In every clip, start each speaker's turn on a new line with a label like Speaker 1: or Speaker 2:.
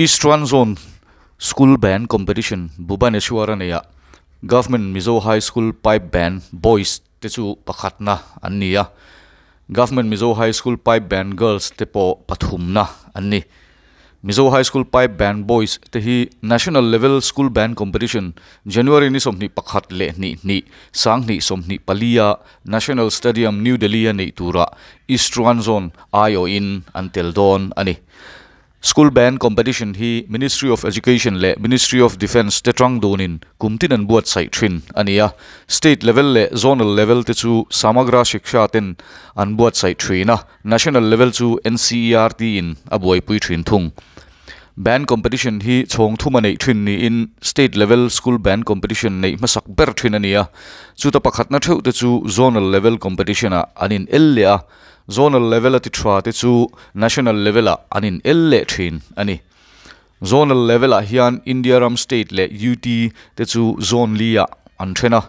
Speaker 1: Eastern Zone School Band Competition Bhubaneswar a nei a, Government Mizo High School Pipe Band Boys te chu pakhatna an ni a, Government Mizo High School Pipe Band Girls te pawh pathumna an ni. Mizo High School Pipe Band Boys te hi National Level School Band Competition January ni 21 leh hnih hnih 2024 a National Stadium New Delhi a neih turah Eastern Zone aiawhin an tel dawn a ni. School Band Competition hi Ministry of Education leh Ministry of Defence te tang dunin kum tin an buatsaih thin a ni a, State level leh Zonal level te chu Samagra Shiksha ten an buatsaih thin a, National level chu NCERT in a buaipui thin thung. Band Competition hi chhawng thum a neih thin niin State level School Band Competition neih hmasak ber thin a ni a, chuta pakhatna theuh te chu Zonal level Competition ah an in el leh a, Zonal level a ti tha te chu National level ah an in el leh thin a ni. Zonal level ah hian India ram state leh UT te chu zone li ah an then a.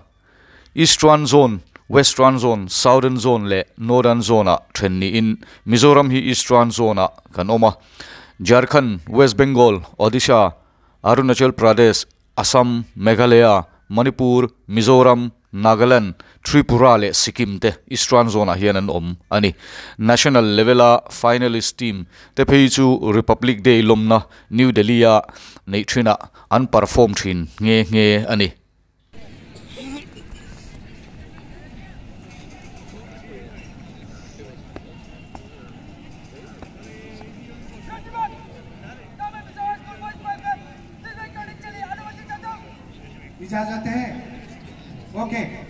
Speaker 1: Eastern Zone, Western Zone, Southern Zone leh Northern Zone ah then niin Mizoram hi Eastern Zone ah kan awm a. Jharkhand, West Bengal, Odisha, Arunachal Pradesh, Assam, Meghalaya, Manipur, Mizoram, Nagaland, Tripura leh Sikkim te Eastern Zone ah hian an awm a ni. National level a finalist team te phei chu Republic Day lawmna New Delhi a neih thinah an perform thin nghe nghe a ni.
Speaker 2: इजाजत है okay.